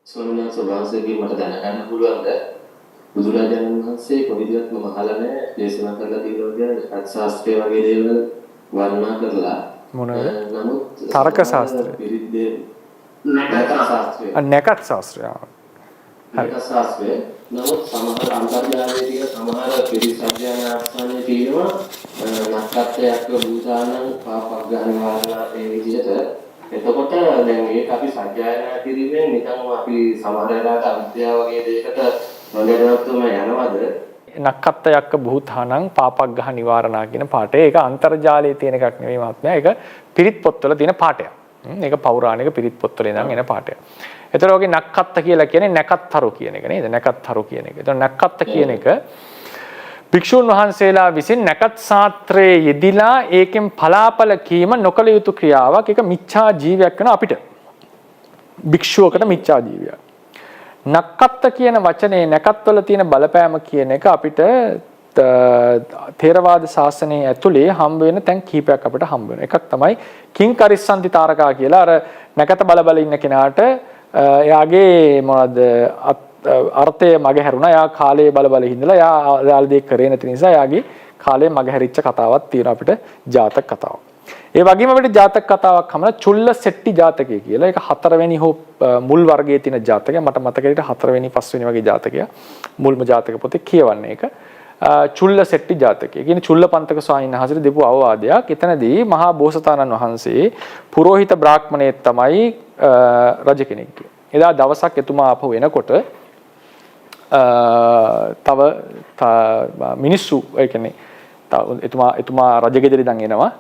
ස්වාමීන් වහන්සේ, වහන්සේගෙන් මට දැනගන්න පුළුවන්ද, බුදුරජාණන් වහන්සේ කොහේදවත් මම අහලා නැහැ දේශනා කරලා තියෙනවා කියන නැකත් ශාස්ත්‍රය වගේ දේවල් වර්ණනා කරලා. මොනවද? නමුත් තර්ක ශාස්ත්‍රය. පිරිත් දේ නැකත් ශාස්ත්‍රය. නැකත් ශාස්ත්‍රය. හරි. නැකත් ශාස්ත්‍රය. නමුත් සමහර අන්තර්ජාලයේ තියෙන සමහර පිරිත් සජ්ජායන ආස්ථානයේ තියෙනවා නක්කත්යක්ක භූතානං පාපග්ගහ නිවාරණ ඒ විදිහට. එතකොට දැන් ඒක අපි සජ්ජායනා කිරීමෙන් නිකන් අපි සමහර වෙලාවට අවිද්‍යාව වගේ දෙයකට නොදැනුවත්වම යනවද? නක්කත්ත යක්ක භූතානං පාපග්ගහ නිවාරණා කියන පාඨය. ඒක අන්තර්ජාලයේ තියෙන එකක් නෙවෙයි මහත්මයා. ඒක පිරිත් පොත්වල තියෙන පාඨයක්. ඒක පෞරාණික පිරිත් පොත්වල ඉඳන් එන පාඨයක්. එතකොට ඔගේ නක්කත්ත කියලා කියන්නේ නැකත්හරු කියන එක නේද? නැකත්හරු කියන එක. එතකොට නක්කත්ත කියන එක භික්ෂූන් වහන්සේලා විසින් නැකත් සාත්‍රයේ යෙදිලා ඒකෙන් පලාපල කීම නොකළ යුතු ක්‍රියාවක්. ඒක මිච්ඡා ජීවයක් වෙන අපිට. භික්ෂුවකට මිච්ඡා ජීවයක්. නක්කත්ත කියන වචනේ නැකත්වල තියෙන බලපෑම කියන එක අපිට ථේරවාද ශාසනයේ ඇතුලේ හම්බ වෙන තැන් කීපයක් අපිට හම්බ වෙනවා. එකක් තමයි කිං කරිස්සන්ති තාරකා කියලා අර නැකත බල බල ඉන්න කෙනාට එයාගේ මොනවද අර්ථය මග හැරුණා. එයා කාලයේ බල බල හිඳලා එයා අදාළ දේ කරේ නැති නිසා එයාගේ කාලය මග හැරිච්ච කතාවක් තියෙනවා අපිට ජාතක කතාවක්. ඒ වගේම අපිට ජාතක කතාවක් හම්බ චුල්ල සෙට්ටි ජාතකය කියලා. ඒක හතරවෙනි හෝ මුල් වර්ගයේ තියෙන ජාතකය. මට මතක විදිහට හතරවෙනි පස්වෙනි වගේ ජාතකය. මුල්ම ජාතක පොතේ කියවන්නේ ඒක. චුල්ල සෙට්ටි ජාතකය. කියන්නේ චුල්ලපන්තක ස්වාමීන් වහන්සේට දීපු අවවාදයක්. එතනදී මහා බෝසතාණන් වහන්සේ පුරෝහිත බ්‍රාහ්මණයෙක් තමයි රජ කෙනෙක්ගේ. එදා දවසක් එතුමා ආපහු එනකොට තව මිනිස්සු, ඒ කියන්නේ එතුමා එතුමා රජ ගෙදර ඉඳන් එනවා.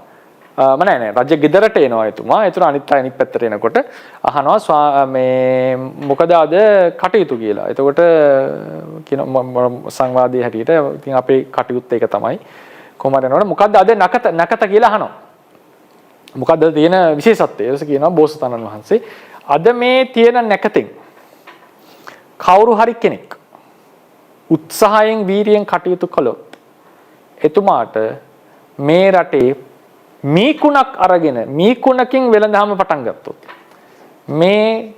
ම නෑ නෑ, රජ ගෙදරට එනවා එතුමා. එතුමා අනිත් අය අනිත් පැත්තට එනකොට අහනවා මේ මොකද අද කටයුතු කියලා. එතකොට කියන සංවාදයේ හැටියට ඉතින් අපේ කටයුත්ත ඒක තමයි. කොහොම හරි යනකොට මොකද්ද අද නකත නකත කියලා අහනවා. මොකද්ද තියෙන විශේෂත්වය? ඊට පස්සේ කියනවා බෝසතාණන් වහන්සේ, අද මේ තියෙන නැකතෙන් කවුරු හරි කෙනෙක් උත්සාහයෙන් වීරියෙන් කටයුතු කළොත් එතුමාට මේ රටේ මීකුණක් අරගෙන මීකුණකින් වෙළඳාම පටන් ගත්තොත් මේ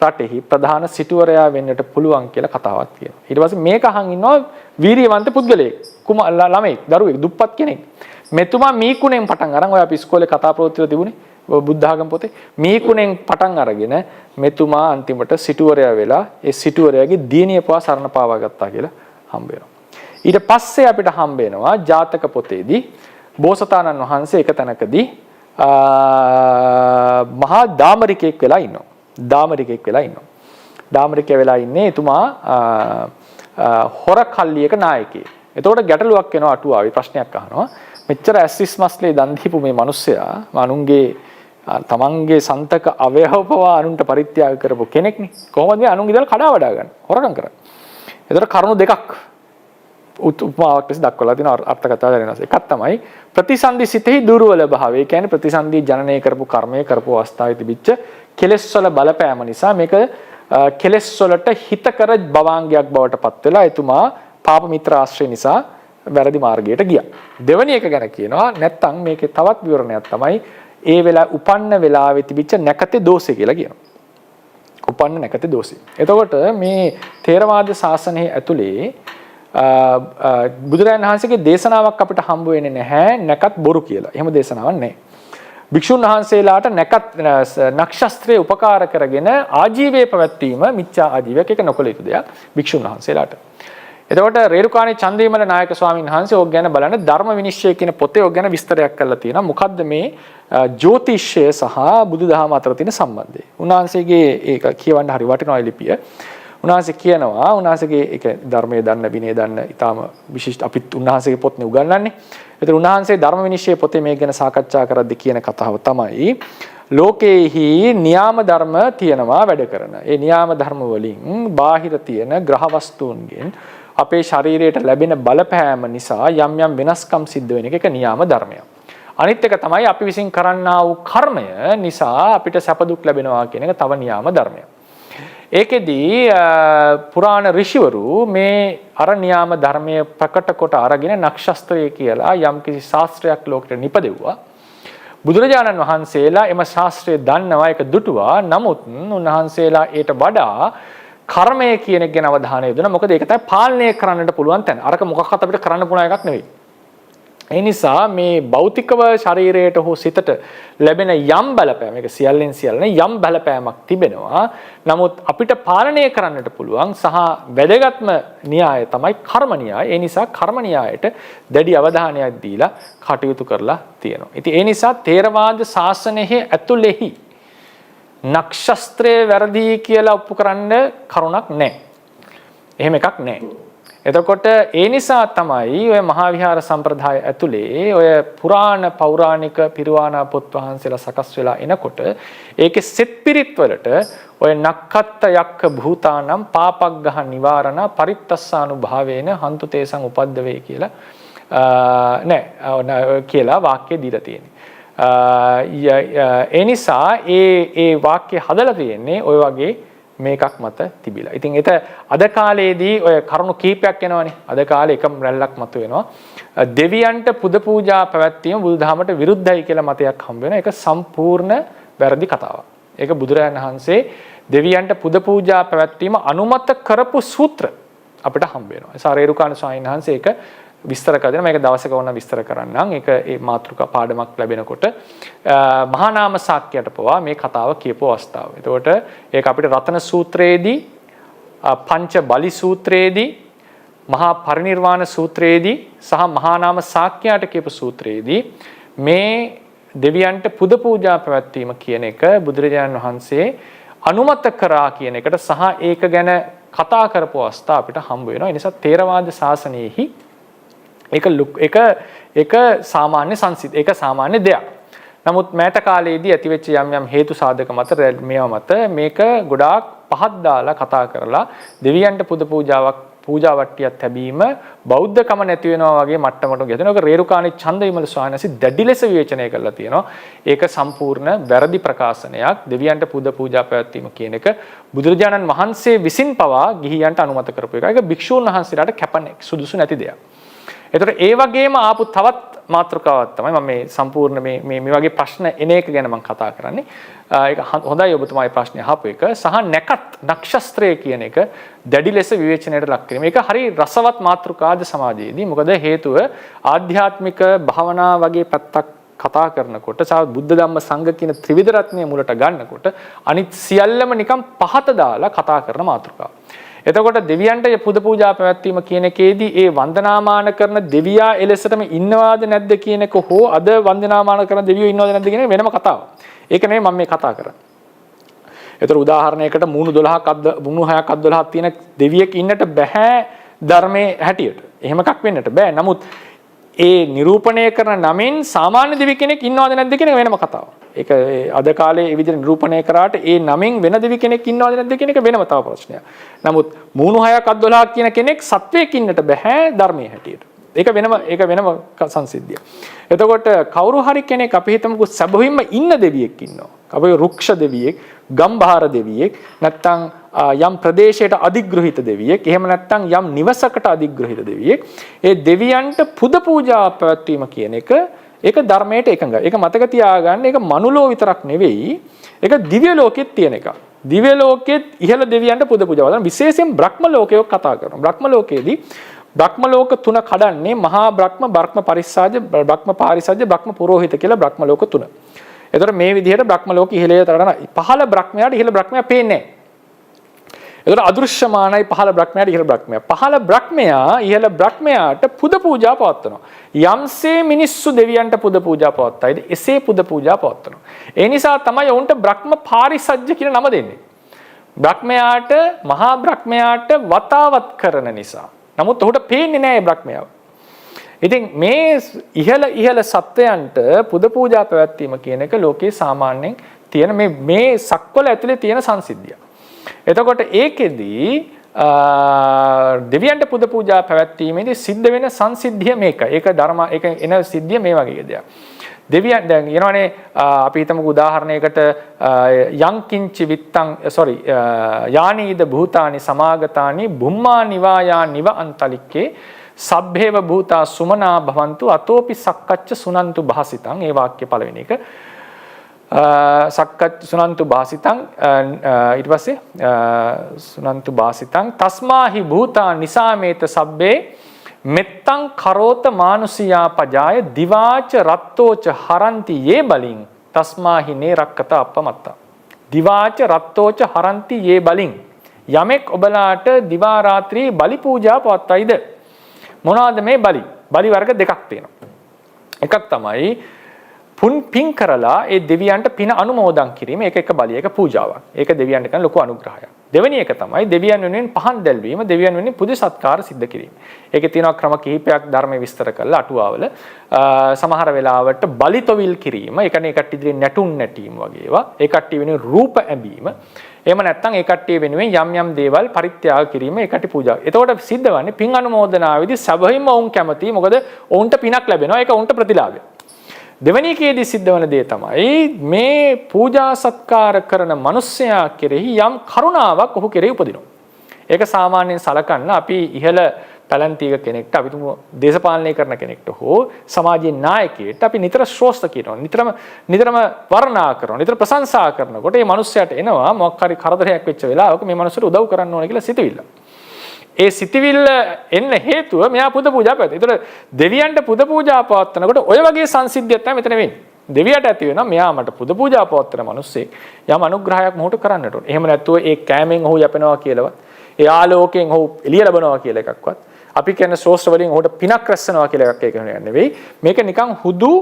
රටෙහි ප්‍රධාන සිටුවරයා වෙන්නට පුළුවන් කියලා කතාවක් තියෙනවා. ඊට පස්සේ මේක අහන් ඉන්නවා වීරියවන්ත පුද්ගලයෙක්, ළමයෙක්, දරුවෙක්, දුප්පත් කෙනෙක්. මෙතුමා මීකුණෙන් පටන් අරන්, ඔය අපි ඉස්කෝලේ කතා ප්‍රවෘත්ති වල තිබුණේ බුද්ධ ආගම පොතේ, මීකුණෙන් පටන් අරගෙන මෙතුමා අන්තිමට සිටුවරයා වෙලා ඒ සිටුවරයාගේ දියණිය පවා සරණ පාවා ගත්තා කියලා හම්බ වෙනවා. ඊට පස්සේ අපිට හම්බ වෙනවා ජාතක පොතේදී බෝසතාණන් වහන්සේ එක තැනකදී මහා දාමරිකයෙක් වෙලා ඉන්නවා. දාමරිකයෙක් වෙලා ඉන්නවා. දාමරිකය වෙලා ඉන්නේ එතුමා හොර කල්ලියක නායකයෙක්. එතකොට ගැටලුවක් එනවා අටුවාවේ ප්‍රශ්නයක් අහනවා. මෙච්චර ඇස්විස් මස්ලේ දන් දීපු මේ මිනිස්සයා අනුන්ගේ තමන්ගේ සන්තක අවයව පවා අනුන්ට පරිත්‍යාග කරපු කෙනෙක්නේ. කොහොමද මේ අනුන්ගේ දේවල් කඩා වඩා ගන්න? හොරකම් කරන්නේ. එතකොට කරුණු දෙකක් උපමාවක් ලෙස දක්වලා තියෙන අර්ථ කතා දැනෙනවා. එකක් තමයි ප්‍රතිසන්දි සිතෙහි දුර්වල භාවය. ඒ කියන්නේ ප්‍රතිසන්දි ජනනය කරපු කර්මය කරපු අවස්ථාවේ තිබිච්ච කෙලෙස් වල බලපෑම නිසා මේක කෙලෙස් වලට හිතකර භවාංගයක් බවට පත් වෙලා එතුමා පාප මිත්‍ර ආශ්‍රය නිසා වැරදි මාර්ගයට ගියා. දෙවැනි එක ගැන කියනවා නැත්තම් මේකේ තවත් විවරණයක් තමයි ඒ වෙලාව උපන්න වෙලාවේ තිබිච්ච නැකතේ දෝෂය කියලා කියනවා. උපන්න නැකතේ දෝෂය. එතකොට මේ ථේරවාද ශාසනයේ ඇතුලේ බුදුරජාණන් වහන්සේගේ දේශනාවක් අපිට හම්බ වෙන්නේ නැහැ නැකත් බොරු කියලා. එහෙම දේශනාවක් නැහැ. භික්ෂුන් වහන්සේලාට නැකත් නක්ෂත්‍රයේ උපකාර කරගෙන ආජීවයේ පැවැත්වීම මිච්ඡා ආජීවයක්, ඒක නොකළ යුතු දෙයක් භික්ෂුන් වහන්සේලාට. එතකොට රේරුකාණේ චන්දවිමල නායක ස්වාමීන් වහන්සේ ඕක ගැන බලන්න ධර්ම විනිශ්චය කියන පොතේ ඕක ගැන විස්තරයක් කරලා තියෙනවා. මොකද්ද මේ ජ්‍යොතිෂය සහ බුදුදහම අතර තියෙන සම්බන්ධය. උන්වහන්සේගේ ඒක කියවන්න හරි වටිනවා ලිපිය. උන්වහන්සේ කියනවා, උන්වහන්සේගේ ඒක ධර්මයේ දන්න විනය දන්න ඉතාම විශිෂ්ට, අපිත් උන්වහන්සේගේ පොත්නේ උගන්වන්නේ. ඒතර උන්වහන්සේ ධර්ම විනිශ්චය පොතේ මේක ගැන සාකච්ඡා කරද්දී කියන කතාව තමයි ලෝකේහි නියාම ධර්ම තියෙනවා වැඩ කරන. ඒ නියාම ධර්ම වලින් බාහිර තියෙන ග්‍රහ වස්තුන්ගෙන් අපේ ශරීරයට ලැබෙන බලපෑම නිසා යම් යම් වෙනස්කම් සිද්ධ වෙන එක එක නියාම ධර්මයක්. අනිත් එක තමයි අපි විසින් කරන්නා වූ කර්මය නිසා අපිට සැප දුක් ලැබෙනවා කියන එක තව නියාම ධර්මයක්. ඒකෙදී පුරාණ ඍෂිවරු මේ අර නියාම ධර්මය ප්‍රකට කොට අරගෙන නක්ෂත්‍රය කියලා යම්කිසි ශාස්ත්‍රයක් ලෝකෙට නිපදෙව්වා. බුදුරජාණන් වහන්සේලා එම ශාස්ත්‍රය දන්නවා, ඒක දුටුවා. නමුත් උන්වහන්සේලා ඊට වඩා කර්මය කියන එක ගැන අවධානය යොමුනා. මොකද ඒක තමයි පාලනය කරන්නට පුළුවන් තැන. අරක මොකක්වත් අපිට කරන්න පුළුවන් එකක් නෙවෙයි. ඒ නිසා මේ භෞතිකව ශරීරයට හෝ සිතට ලැබෙන යම් බලපෑම, ඒක සියල්ලෙන් සියල්ලනේ යම් බලපෑමක් තිබෙනවා. නමුත් අපිට පාලනය කරන්නට පුළුවන් සහ වැදගත්ම න්‍යාය තමයි කර්ම න්‍යාය. ඒ නිසා කර්ම න්‍යායට දැඩි අවධානයක් දීලා කටයුතු කරලා තියෙනවා. ඉතින් ඒ නිසා ථේරවාද ශාසනයෙහි ඇතුළෙහි නක්ෂත්‍රය වැරදි කියලා ඔප්පු කරන්න කරුණක් නැහැ. එහෙම එකක් නැහැ. එතකොට ඒ නිසා තමයි ඔය මහා විහාර සම්ප්‍රදාය ඇතුලේ ඔය පුරාණ පෞරාණික පිරිවානා පොත් වහන්සේලා සකස් වෙලා එනකොට ඒකේ සෙත් පිරිත් වලට ඔය නක්ඛත්ත යක්ඛ භූතානම් පාපග්ගහ නිවාරණ පරිත්තස්සානුභාවේන හන්තු තේසං උපද්දවේ කියලා නෑ කියලා වාක්‍ය දීලා තියෙන්නේ. ඒ නිසා ඒ ඒ වාක්‍ය හදලා තියෙන්නේ ඔය වගේ මේකක් මත තිබිලා. ඉතින් ඒත අද කාලේදී ඔය කරුණු කීපයක් එනවනේ. අද කාලේ එකම රැල්ලක් මතුවෙනවා. දෙවියන්ට පුද පූජා පැවැත්වීම බුදුදහමට විරුද්ධයි කියලා මතයක් හම්බ වෙනවා. ඒක සම්පූර්ණ වැරදි කතාවක්. ඒක බුදුරජාණන් වහන්සේ දෙවියන්ට පුද පූජා පැවැත්වීම අනුමත කරපු සූත්‍ර අපිට හම්බ වෙනවා. ඒ සාරේරුකාණ ස්වාමීන් වහන්සේ ඒක විස්තර කර දෙනවා. මේක දවසක ඕන විස්තර කරන්නම්. ඒක ඒ මාතෘකා පාඩමක් ලැබෙනකොට මහා නාම සාක්‍යයට පවා මේ කතාව කියපු අවස්ථාව. එතකොට ඒක අපිට රතන සූත්‍රයේදී, පංච බලි සූත්‍රයේදී, මහා පරිනිර්වාණ සූත්‍රයේදී සහ මහා නාම සාක්‍යයට කියපු සූත්‍රයේදී මේ දෙවියන්ට පුද පූජා පැවැත්වීම කියන එක බුදුරජාණන් වහන්සේ අනුමත කරා කියන එකට සහ ඒක ගැන කතා කරපු අවස්ථා අපිට හම්බ වෙනවා. ඒ නිසා ථේරවාද ශාසනයෙහි ඒක ඒක ඒක සාමාන්‍ය සංසිද්ධ ඒක සාමාන්‍ය දෙයක්. නමුත් මෑත කාලයේදී ඇතිවෙච්ච යම් යම් හේතු සාධක මත, මේවා මත මේක ගොඩාක් පහත් දාලා කතා කරලා දෙවියන්ට පුද පූජාවක් පූජා වට්ටියක් තැබීම බෞද්ධකම නැති වෙනවා වගේ මට්ටමකට ගෙදෙනවා. ඒක රේරුකාණේ චන්දවිමල ස්වාමීන් වහන්සේ දැඩි ලෙස විවේචනය කරලා තියෙනවා. ඒක සම්පූර්ණ වැරදි ප්‍රකාශනයක්. දෙවියන්ට පුද පූජා පැවැත්වීම කියන එක බුදුරජාණන් වහන්සේ විසින් පවා ගිහියන්ට අනුමත කරපු එකක්. ඒක භික්ෂූන් වහන්සේලාට කැප සුදුසු නැති දෙයක්. එතකොට ඒ වගේම ආපු තවත් මාතෘකාවක් තමයි මම මේ සම්පූර්ණ මේ මේ මේ වගේ ප්‍රශ්න එන එක ගැන මම කතා කරන්නේ. ඒක හොඳයි ඔබතුමා මේ ප්‍රශ්නේ අහපු එක. සහ නැකත් නක්ෂත්‍රය කියන එක දැඩි ලෙස විවේචනයට ලක් කිරීම. ඒක හරි රසවත් මාතෘකාද සමාජයේදී. මොකද හේතුව ආධ්‍යාත්මික භාවනා වගේ පැත්තක් කතා කරනකොට සහ බුද්ධ ධම්ම සංඝ කියන ත්‍රිවිධ රත්නය මුලට ගන්නකොට අනිත් සියල්ලම නිකන් පහත දාලා කතා කරන මාතෘකාව. එතකොට දෙවියන්ට පුද පූජා පැවැත්වීම කියන එකේදී ඒ වන්දනාමාන කරන දෙවියා එලෙසටම ඉන්නවාද නැද්ද කියන එක හෝ අද වන්දනාමාන කරන දෙවියෝ ඉන්නවද නැද්ද කියන එක වෙනම කතාවක්. ඒක නෙමෙයි මම මේ කතා කරන්නේ. එතකොට උදාහරණයකට මූණු 12ක් අත් මූණු 6ක් අත් 12ක් තියෙන දෙවියෙක් ඉන්නට බෑ ධර්මයේ හැටියට. එහෙම එකක් වෙන්නට බෑ. නමුත් ඒ නිරූපණය කරන නමින් සාමාන්‍ය දෙවි කෙනෙක් ඉන්නවද නැද්ද කියන එක වෙනම කතාවක්. ඒක අද කාලේ ඒ විදිහට නිරූපණය කරාට ඒ නමින් වෙන දෙවි කෙනෙක් ඉන්නවද නැද්ද කියන එක වෙනම තව ප්‍රශ්නයක්. නමුත් මූණු 6ක් අත් 12ක් කියන කෙනෙක් සත්වයෙක් ඉන්නට බෑ ධර්මයේ හැටියට. ඒක වෙනම සංසිද්ධියක්. එතකොට කවුරු හරි කෙනෙක් අපි හිතමුකෝ සැබවින්ම ඉන්න දෙවියෙක් ඉන්නවා. අපි රුක්ෂ දෙවියෙක්, ගම්භාර දෙවියෙක්, නැත්නම් යම් ප්‍රදේශයට අධිග්‍රහිත දෙවියෙක්, එහෙම නැත්නම් යම් නිවසකට අධිග්‍රහිත දෙවියෙක්. ඒ දෙවියන්ට පුද පූජා පැවැත්වීම කියන එක ඒක ධර්මයට එකඟයි. ඒක මතක තියාගන්න, ඒක මනුලෝ විතරක් නෙවෙයි, ඒක දිව්‍ය ලෝකෙත් තියෙන එකක්. දිව්‍ය ලෝකෙත් ඉහළ දෙවියන්ට පුද පූජා වදන විශේෂයෙන් බ්‍රහ්ම ලෝකයක කතා කරනවා. බ්‍රහ්ම ලෝකයේදී බ්‍රහ්ම ලෝක තුන කඩන්නේ මහා බ්‍රහ්ම, බ්‍රහ්ම පරිස්සාජ, බ්‍රහ්ම පාරිසජ්‍ය, බ්‍රහ්ම පුරෝහිත කියලා බ්‍රහ්ම ලෝක තුන. එතකොට මේ විදිහට බ්‍රහ්ම ලෝක ඉහළ තරණ පහළ බ්‍රහ්මයාට ඉහළ බ්‍රහ්මයා පේන්නේ නැහැ. එතකොට අදෘශ්‍යමානයි පහළ බ්‍රහ්මයාට ඉහළ බ්‍රහ්මයා. පහළ බ්‍රහ්මයා ඉහළ බ්‍රහ්මයාට පුද පූජා පවත්වනවා. යම්සේ මිනිස්සු දෙවියන්ට පුද පූජා පවත්වයිද එසේ පුද පූජා පවත්වනවා. ඒ නිසා තමයි ඔවුන්ට බ්‍රහ්ම පාරිසජ්‍ය කියන නම දෙන්නේ. බ්‍රහ්මයාට මහා බ්‍රහ්මයාට වතාවත් කරන නිසා. නමුත් ඔහුට පේන්නේ නෑ ඒ බ්‍රහ්මයාව. ඉතින් මේ ඉහළ ඉහළ සත්වයන්ට පුද පූජා පැවැත්වීම කියන එක ලෝකේ සාමාන්‍යයෙන් තියෙන මේ මේ සක්වල ඇතුලේ තියෙන සංසිද්ධිය. එතකොට ඒකෙදී දෙවියන්ට පුද පූජා පැවැත්වීමේදී සිද්ධ වෙන සංසිද්ධිය මේකයි. ඒක ධර්ම ඒක එන සිද්ධිය මේ වගේ දෙයක්. දෙවියන් දැන් කියනවනේ අපි හිතමුකෝ උදාහරණයකට යං කිංචි විත්තං සෝරි යානීද භූතානි සමාගතානි බුම්මා නිවායා නිව අන්තලික්කේ සබ්බේව භූතා සුමනා භවන්තු අතෝපි සක්කච්ඡ සුනන්තු භාසිතං. ඒ වාක්‍ය පළවෙනි එක. සක්කච්ඡ සුනන්තු භාසිතං, ඊට පස්සේ සුනන්තු භාසිතං තස්මාහි භූතා නිසාමේත සබ්බේ මෙත්තං කරෝත මානුසියා පජාය දිවාච රත්තෝච හරಂತಿ යේ බලින් තස්මාහි නේ රක්කත අප්පමත්තා. දිවාච රත්තෝච හරಂತಿ යේ බලින්, යමෙක් ඔබලාට දිවා රාත්‍රී බලි පූජා පවත්වයිද? මොනවද මේ බලි? බලි වර්ග දෙකක් තියෙනවා. එකක් තමයි පුන් පින් කරලා ඒ දෙවියන්ට පින අනුමෝදන් කිරීම. ඒක එක බලි, ඒක පූජාවක්. ඒක දෙවියන්ට කරන ලොකු අනුග්‍රහයක්. දෙවෙනි එක තමයි දෙවියන් වෙනුවෙන් පහන් දැල්වීම, දෙවියන් වෙනුවෙන් පුද සත්කාර සිද්ධ කිරීම. ඒකේ තියෙනවා ක්‍රම කිහිපයක් ධර්මයේ විස්තර කරලා අටුවාවල. සමහර වෙලාවට බලි තොවිල් කිරීම, ඒ කියන්නේ ඒ කට්ටිය ඉදිරියෙන් නැටුම් නැටීම වගේ ඒවා. ඒ කට්ටිය වෙනුවෙන් රූප ඇඹීම. එහෙම නැත්නම් ඒ කට්ටිය වෙනුවෙන් යම් යම් දේවල් පරිත්‍යාග කිරීම, ඒ කට්ටිය පූජා. එතකොට සිද්ධ වන්නේ පින් අනුමෝදනාවේදී සැබවින්ම ඔවුන් කැමතියි. මොකද ඔවුන්ට පිනක් ලැබෙනවා. ඒක ඔවුන්ට ප්‍රතිලාභයක්. දෙවැනි එකේදී සිද්ධ වන දේ තමයි මේ පූජා සත්කාර කරන මිනිසයා කෙරෙහි යම් කරුණාවක් ඔහු කෙරෙහි උපදිනවා. ඒක සාමාන්‍යයෙන් සලකන්න අපි ඉහළ පැලැන්තියක කෙනෙක්ට, අපි තුමු දේශපාලනය කරන කෙනෙක්ට හෝ සමාජයේ නායකයෙක්ට අපි නිතර ශ්‍රෝස්ත කියනවා. නිතරම නිතරම වර්ණනා කරනවා. නිතර ප්‍රශංසා කරනකොට මේ මිනිස්සයාට එනවා මොකක් හරි කරදරයක් වෙච්ච වෙලාවක මේ මිනිස්සුන්ට උදව් කරන්න ඕන කියලා සිතවිල්ල. ඒ සිතවිල්ල එන්න හේතුව මෙයා පුද පූජා පැවැත්වුවා. ඒතර දෙවියන්ට පුද පූජා පවත්වනකොට ඔය වගේ සංසිද්ධියක් තමයි මෙතන වෙන්නේ. දෙවියට ඇති වෙනවා මෙයා මට පුද පූජා පවත්වන මිනිස්සෙක්, යම් අනුග්‍රහයක් මොහුට කරන්නට ඕන. එහෙම නැත්තුව ඒ කෑමෙන් ඔහු යැපෙනවා කියලාවත්, ඒ ආලෝකයෙන් ඔහු එළිය ලබනවා කියලා එකක්වත්, අපි කියන ශ්‍රෝස්ත්‍ර වලින් ඔහුට පිනක් රැස් වෙනවා කියලා එකක් ඒක නෙවෙයි. මේක නිකන් හුදු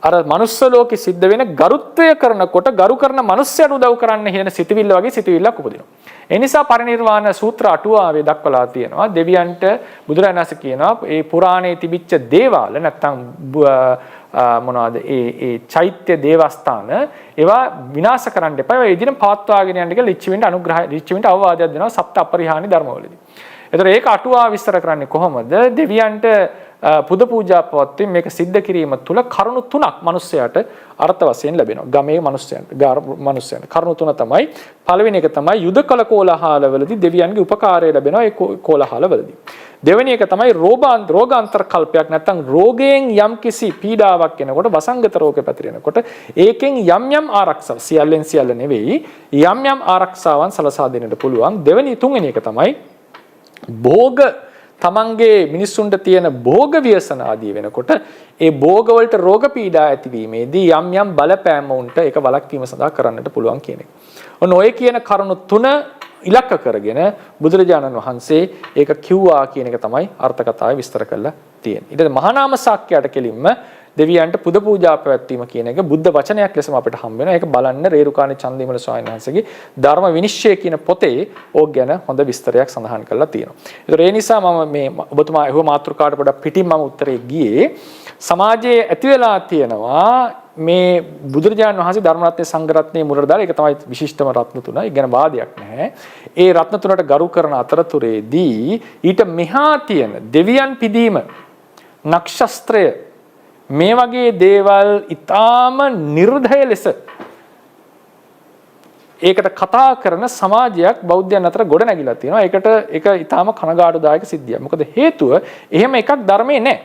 අර මනුස්ස ලෝකෙ සිද්ධ වෙන ගරුත්වය කරනකොට ගරු කරන මනුස්සයට උදව් කරන්න කියන සිතවිල්ල වගේ සිතවිල්ලක් උපදිනවා. ඒ නිසා පරිනිර්වාණ සූත්‍ර අටුවාවේ දක්වලා තියෙනවා දෙවියන්ට බුදුරජාණන් වහන්සේ කියනවා ඒ පුරාණයේ තිබිච්ච දේවාල නැත්තම් මොනවද ඒ ඒ චෛත්‍ය දේවස්ථාන ඒවා විනාශ කරන්න එපා. ඒවා ඒ විදිහටම පවත්වාගෙන යන්න කියලා ලිච්ඡවින්ට අනුග්‍රහය, ලිච්ඡවින්ට අවවාදයක් දෙනවා සප්ත අපරිහානි ධර්මවලදී. එතකොට ඒක අටුවා විස්තර කරන්නේ කොහොමද? දෙවියන්ට පුද පූජා පවත්වීම මේක සිද්ධ කිරීම තුළ කරුණු තුනක් මිනිස්සයාට අර්ථ වශයෙන් ලැබෙනවා. ගමේ මිනිස්සයන්ට, මිනිස්සයන්ට කරුණු තුන තමයි, පළවෙනි එක තමයි යුද කළ කෝලාහලවලදී දෙවියන්ගේ උපකාරය ලැබෙනවා ඒ කෝලාහලවලදී. දෙවෙනි එක තමයි රෝගාන්තර කල්පයක් නැත්නම් රෝගයෙන් යම්කිසි පීඩාවක් එනකොට, වසංගත රෝග පැතිරෙනකොට ඒකෙන් යම් යම් ආරක්ෂාව, සියල්ලෙන් සියල්ල නෙවෙයි, යම් යම් ආරක්ෂාවන් සලසා දෙන්නට පුළුවන්. දෙවෙනි තුන්වෙනි එක තමයි භෝග, තමන්ගේ මිනිස්සුන්ට තියෙන භෝග ව්‍යසන ආදී වෙනකොට ඒ භෝග වලට රෝග පීඩා ඇතිවීමේදී යම් යම් බලපෑම් වුන්ට ඒක වළක්වීම සඳහා කරන්නට පුළුවන් කියන එක. ඔන්න ඔය කියන කරුණු තුන ඉලක්ක කරගෙන බුදුරජාණන් වහන්සේ ඒක කිව්වා කියන එක තමයි අර්ථ කතාවේ විස්තර කරලා තියෙන්නේ. ඊට මහානාම ශාක්‍යයට කෙලින්ම දෙවියන්ට පුද පූජා පැවැත්වීම කියන එක බුද්ධ වචනයක් ලෙසම අපිට හම්බ වෙනවා. ඒක බලන්න රේරුකාණේ චන්දවිමල ස්වාමීන් වහන්සේගේ ධර්ම විනිශ්චය කියන පොතේ ඕක ගැන හොඳ විස්තරයක් සඳහන් කරලා තියෙනවා. ඒතර ඒ නිසා මම මේ ඔබතුමා ඇහුව මාතෘකාවට පොඩක් පිටින් මම උත්තරේ ගියේ. සමාජයේ ඇති වෙලා තියෙනවා මේ බුදුරජාණන් වහන්සේ ධර්ම රත්නයේ සංඝ රත්නයේ මුලට දාලා, ඒක තමයි විශිෂ්ටම රත්න තුන. ඒ ගැන වාදයක් නැහැ. ඒ රත්න තුනට ගරු කරන අතරතුරේදී ඊට මෙහා තියෙන දෙවියන් පිදීම, නක්ෂත්‍රය, මේ වගේ දේවල් ඊටාම නිර්දය ලෙස ඒකට කතා කරන සමාජයක් බෞද්ධයන් අතර ගොඩ නැගිලා තියෙනවා. ඒකට ඒක ඊටාම කනගාටුදායක සිද්ධියක්. මොකද හේතුව එහෙම එකක් ධර්මයේ නැහැ.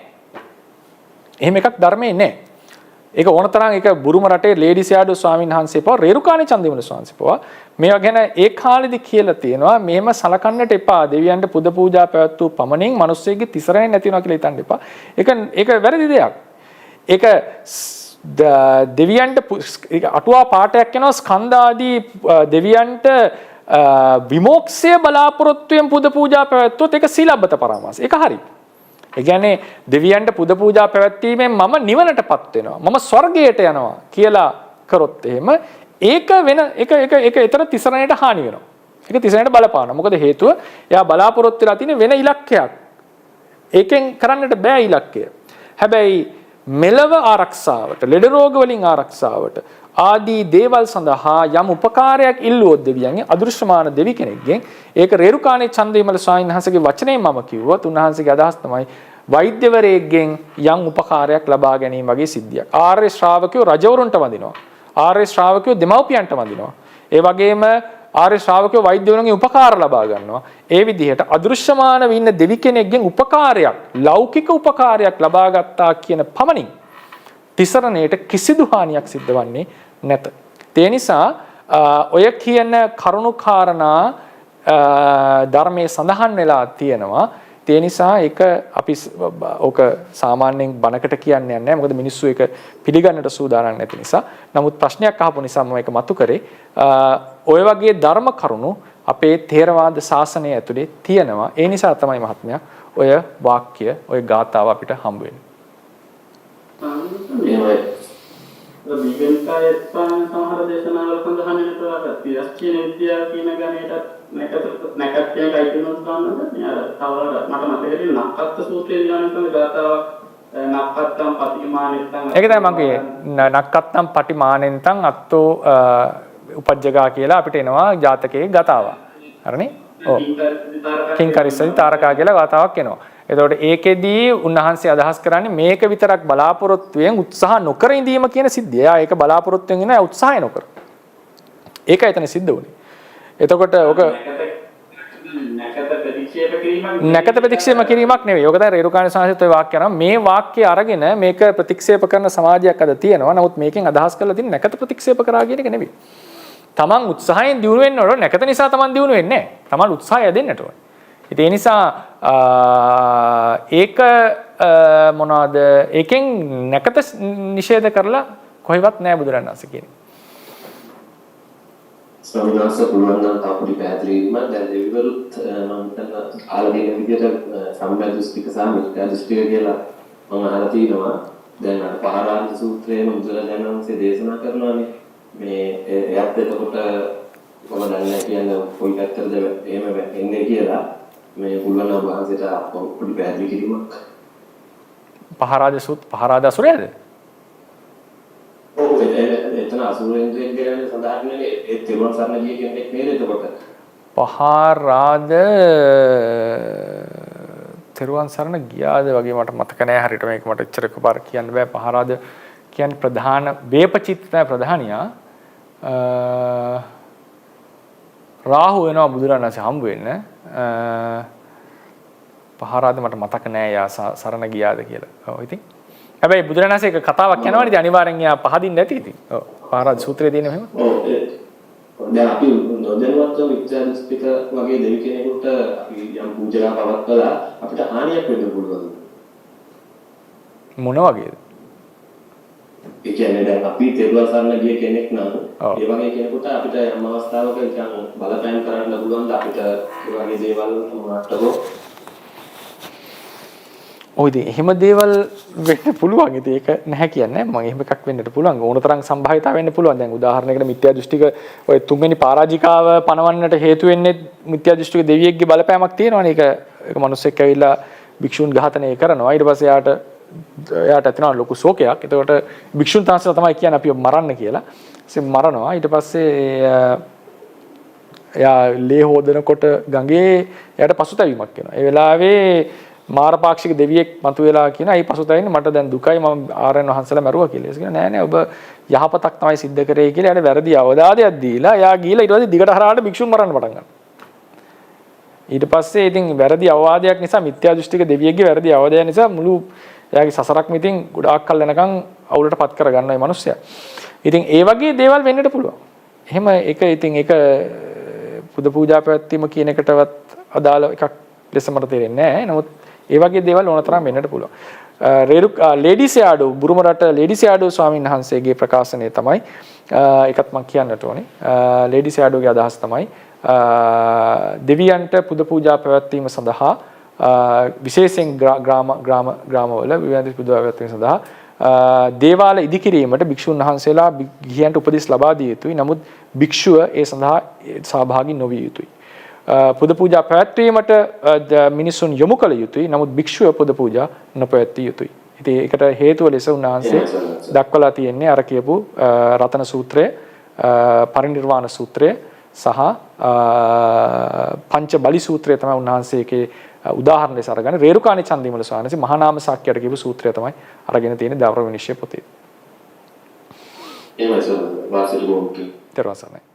එහෙම එකක් ධර්මයේ නැහැ. ඒක ඕන තරම් ඒක බුරුම රටේ ලේඩි සියාඩෝ ස්වාමීන් වහන්සේ පවා, රේරුකාණේ චන්දවිමල ස්වාමීන් වහන්සේ පවා මේවා ගැන ඒ කාලෙදි කියලා තියෙනවා, මෙහෙම සලකන්නට එපා. දෙවියන්ට පුද පූජා පැවැත්වූ පමණින් මිනිස්සෙක්ගේ තිසරණය නැති වෙනවා කියලා හිතන්න එපා. ඒක ඒක වැරදි දෙයක්. ඒක දෙවියන්ට අටුවා පාඨයක් යනවා, ස්කන්ධ ආදී දෙවියන්ට විමෝක්ෂය බලාපොරොත්තුවෙන් පුද පූජා පැවැත්වුවොත් ඒක සීලබ්බත පරාමාස. ඒක හරි. ඒ කියන්නේ දෙවියන්ට පුද පූජා පැවැත්වීමෙන් මම නිවනටපත් වෙනවා, මම ස්වර්ගයට යනවා කියලා කරොත් එහෙම ඒක වෙන ඒක ඒක ඒක ඊතර තිසරණයට හානි වෙනවා. ඒක තිසරණයට බලපානවා. මොකද හේතුව එයා බලාපොරොත්තු වෙලා තියෙන වෙන ඉලක්කයක්. ඒකෙන් කරන්නට බෑ ඉලක්කය. හැබැයි මෙලව ආරක්ෂාවට, ලෙඩ රෝග වලින් ආරක්ෂාවට ආදී දේවල් සඳහා යම් උපකාරයක් ඉල්ලුවොත් දෙවියන්ගෙන්, අදෘශ්‍යමාන දෙවි කෙනෙක්ගෙන්, ඒක රේරුකාණේ චන්දවිමල ස්වාමීන් වහන්සේගේ වචනයෙන් මම කිව්වොත් උන්වහන්සේගේ අදහස් තමයි වෛද්‍යවරයෙක්ගෙන් යම් උපකාරයක් ලබා ගැනීම වගේ සිද්ධියක්. ආර්ය ශ්‍රාවකයෝ රජවරුන්ට වඳිනවා. ආර්ය ශ්‍රාවකයෝ දෙමව්පියන්ට වඳිනවා. ඒ වගේම ආර්ය ශ්‍රාවකයෝ වෛද්‍යවරුන්ගේ උපකාර ලබා ගන්නවා. ඒ විදිහට අදෘශ්‍යමානව ඉන්න දෙවි කෙනෙක්ගෙන් උපකාරයක්, ලෞකික උපකාරයක් ලබා ගත්තා කියන පමණින් තිසරණයට කිසිදු හානියක් සිද්ධ වන්නේ නැත. ඒ නිසා ඔය කියන කරුණු කාරණා ධර්මයේ සඳහන් වෙලා තියෙනවා. ඒ නිසා ඒක අපි ඕක සාමාන්‍යයෙන් බණකට කියන්න යන්නේ නැහැ. මොකද මිනිස්සු ඒක පිළිගන්නට සූදානම් නැති නිසා. නමුත් ප්‍රශ්නයක් අහපු නිසා මම ඒක මතු කරේ. ඔය වගේ ධර්ම කරුණු අපේ ථේරවාද ශාසනය ඇතුලේ තියෙනවා. ඒ නිසා තමයි මහත්මයා ඔය වාක්‍ය, ඔය ගාථාව අපිට හම්බ වෙන්නේ. එහෙමයි. දීඝනිකායේ සමහර දේශනාවල සඳහන් වෙන තව තිරස්චීන විද්‍යාව කියන ගණයටත් නැකත නැකත් කියන එක අයිති වෙනවා සඳහන් මේ අර තව මට මතක හිටියේ නක්කත්ත සූත්‍රයේ දිනන සඳ ගාථාවක් නක්කත්තම් පටිමානෙත්තං. ඒක තමයි මම කිව්වේ, නක්කත්තම් පටිමානෙන්තං අත්තෝ උපජ්ජගා කියලා අපිට එනවා ජාතකයේ ගාථාවක්. හරිනේ? ඔව්. කිංකරිස්සති තාරකා කියලා ගාථාවක් එනවා. එතකොට ඒකෙදී උන්වහන්සේ අදහස් කරන්නේ මේක විතරක් බලාපොරොත්තුවෙන් උත්සාහ නොකර ඉඳීම කියන සිද්ධිය. එයා ඒක බලාපොරොත්තුවෙන් ඉන්න උත්සාහය නොකර. ඒකයි එතන සිද්ධ වුනේ. එතකොට ඔක නැකත ප්‍රතික්ෂේප කිරීමක් නැකත ප්‍රතික්ෂේප කිරීමක් නෙවෙයි. ඔක තමයි රේරුකාණේ සාංශිත ඔය වාක්‍ය අරන් මේ වාක්‍ය අරගෙන මේක ප්‍රතික්ෂේප කරන සමාජයක් අද තියෙනවා. නමුත් මේකෙන් අදහස් කරලා තියෙන්නේ නැකත ප්‍රතික්ෂේප කරා කියන එක නෙවෙයි. තමන් උත්සාහයෙන් දියුණු වෙන්න ඕන, නැකත නිසා තමන් දියුණු වෙන්නේ නැහැ. තමන් උත්සාහය දෙන්නට ඕන. ඉතින් ඒ නිසා ඒක මොනවාද, ඒකෙන් නැකත නිෂේධ කරලා කොහෙවත් නෑ බුදුරණන් වහන්සේ කියන්නේ. ස්වාමීන් වහන්සේ, පුළුවන් නම් තව පොඩි පැහැදිලි කිරීමක්. දැන් දෙවිවරුත් මම හිතන අහලා තියෙන විදිහට සම්‍යක් දෘෂ්ටික සහ මිත්‍යා දෘෂ්ටික කියලා මම අහලා තියෙනවා. දැන් අර පහරාජ සූත්‍රයේම බුදුරජාණන් වහන්සේ දේශනා කරනවානේ මේ එයත් එතකොට මම දන්නේ නැහැ කියන්නේ කොයි පැත්තටද එහෙම එන්නේ කියලා. මේ පුළුවන් නම් වහන්සේට පොඩි පැහැදිලි කිරීමක්. පහරාජ සූත් පහරාජ අසුරයද? ඔව්, එතන අසුරේන්ද්‍රයෙක් ගැන සඳහන් වෙන්නේ ඒ තෙරුවන් සරණ ගිය කෙනෙක් නේද එතකොට? පහරාද තෙරුවන් සරණ ගියාද වගේ මට මතක නෑ හරියට. මේක මට එච්චර එකපාර කියන්න බෑ. පහරාද කියන්නේ ප්‍රධාන වේපචිත්ත තමයි ප්‍රධානියා. රාහු වෙනවා බුදුරණන් වහන්සේ හම්බ වෙන්න. පහරාද මට මතක නෑ යා සරණ ගියාද කියලා. ඔව්, ඉතින් හැබැයි බුදුරණන් වහන්සේ එක කතාවක් යනවනේ, ඉතින් අනිවාර්යෙන් යා පහදින්න ඇති ඉතින්. ඔව්, පහරාද සූත්‍රයේ තියෙන එහෙම. ඔව්, දැන් අපි නොදැනුවත්ව මිත්‍යා දෘෂ්ටික වගේ දෙවි කෙනෙකුට අපි යම් පූජා පවත්වලා අපිට හානියක් වෙන්න පුළුවන්. මොන වගේද? ඒ කියන්නේ දැන් අපි තෙරුවන් සරණ ගිය කෙනෙක් නම් ඒ වගේ කෙනෙකුට අපිට යම් අවස්ථාවක නිකන් බලපෑම් කරන්න පුළුවන් ද අපිට ඒ වගේ දේවල් මොනවට හෝ? ඔව්, ඉතින් එහෙම දේවල් වෙන්න පුළුවන්. ඉතින් ඒක නැහැ කියන්නේ මම. එහෙම එකක් වෙන්නට පුළුවන්. ඕන තරම් සම්භාවිතා වෙන්න පුළුවන්. දැන් උදාහරණයකට මිත්‍යා දෘෂ්ටික ඔය තුන්වෙනි පරාජිකාව පනවන්නට හේතු වෙන්නේ මිත්‍යා දෘෂ්ටික දෙවියෙක්ගේ බලපෑමක් තියෙනවනේ. ඒක ඒක මිනිස්සෙක් ඇවිල්ලා භික්ෂූන් ඝාතනය කරනවා. ඊට පස්සේ එයාට එයාට ඇති වෙනවා ලොකු ශෝකයක්. එතකොට භික්ෂුන් වහන්සේලා තමයි කියන්නේ අපිව මරන්න කියලා. ඉතින් මරනවා. ඊට පස්සේ එයා ලේ හොදනකොට ගඟේ එයාට පසුතැවීමක් එනවා. ඒ වෙලාවේ මාරපාක්ෂික දෙවියෙක් මතුවෙලා කියන, "ඇයි පසුතැවෙන්නේ? මට දැන් දුකයි, මම ආර්යයන් වහන්සේලා මැරුවා" කියලා. ඒක කියනවා, "නෑ නෑ, ඔබ යහපතක් තමයි සිද්ධ කරේ" කියලා. එයාට වැරදි අවවාදයක් දීලා එයා ගිහලා ඊට පස්සේ දිගට හරහාට භික්ෂුන් මරන්න පටන් ගන්නවා. ඊට පස්සේ ඉතින් වැරදි අවවාදයක් නිසා, මිත්‍යා දෘෂ්ටික දෙවියෙක්ගේ වැරදි අවවාදයක් නිසා මුළු එයාගේ සසරක්ම ඉතින් ගොඩාක් කල් යනකම් අවුලට පත් කර ගන්නවා මේ මිනිස්සයා. ඉතින් ඒ වගේ දේවල් වෙන්නට පුළුවන්. එහෙම ඒක ඉතින් ඒක පුද පූජා පැවැත්වීම කියන එකටවත් අදාළ එකක් ලෙස මට තේරෙන්නේ නැහැ. නමුත් ඒ වගේ දේවල් ඕන තරම් වෙන්නට පුළුවන්. රේරු ලේඩි සයාඩෝ, බුරුම රට ලේඩි සයාඩෝ ස්වාමීන් වහන්සේගේ ප්‍රකාශනය තමයි, ඒකත් මම කියන්නට ඕනේ. ලේඩි සයාඩෝගේ අදහස් තමයි දෙවියන්ට පුද පූජා පැවැත්වීම සඳහා, විශේෂයෙන් ග්‍රාම ග්‍රාම ග්‍රාමවල විවිධ පුද පැවැත්වීම සඳහා දේවාල ඉදිකිරීමට භික්ෂුන් වහන්සේලා ගිහියන්ට උපදෙස් ලබා දිය යුතුයි. නමුත් භික්ෂුව ඒ සඳහා සහභාගී නොවිය යුතුයි. පුද පූජා පැවැත්වීමට මිනිසුන් යොමු කළ යුතුයි. නමුත් භික්ෂුව පුද පූජා නොපැවැත්විය යුතුයි. ඉතින් ඒකට හේතුව ලෙස උන්වහන්සේ දක්වලා තියෙන්නේ අර කියපු රතන සූත්‍රය, පරිනිර්වාණ සූත්‍රය සහ පංච බලි සූත්‍රය තමයි උන්වහන්සේ ඒකේ උදාහරණ ලෙස අරගන්නේ. රේරුකාණේ චන්දිමල ස්වාමීන් වහන්සේ මහා නාම සාක්‍යයට කියපු සූත්‍රය තමයි අරගෙන තියෙන්නේ ධර්ම විනිශ්චය පොතේ. එහෙමයි සර්. වාසිය බොහොම. ඊට පස්සේ